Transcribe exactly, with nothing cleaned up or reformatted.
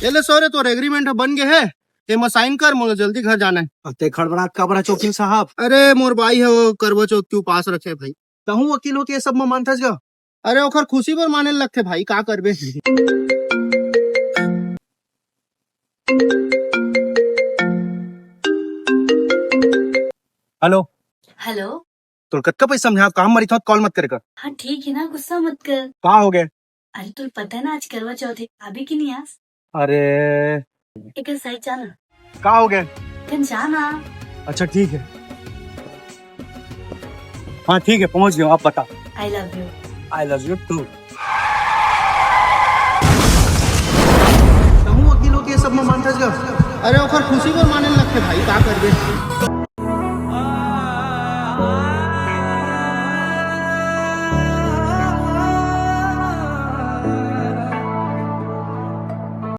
ये ले सौरे, तोर एग्रीमेंट ह बन गे हे, एमा साइन कर, मोला जल्दी घर जाना हे। अब ते खड़बड़ात काबर हस वकील साहब? अरे मोर बाई ह वो करवा चौथ के उपास रखे भाई। तहूँ वकील होके ये सब म मानथस गा? अरे ओखर खुशी बर माने ल लगथे भाई, का करबे। हेलो। हेलो। तोर कतका पइसा समझात, काम म रहिथंव त कॉल मत करे कर। हाँ ठीक हे ना, गुस्सा मत कर। का हो गे? अरे तोर पता हे ना आज करवा चौथ हे, आबे कि नहीं आस? अरे। एक साइड जाना। का हो गे? कन जाना। अच्छा ठीक हे। हाँ ठीक हे, पहुंच गेंव, अब बता। I love you। I love you too। तहूँ वकील होके ये सब म मानथस गा? अरे ओखर खुशी बर माने ल लगथे भाई, का करबे।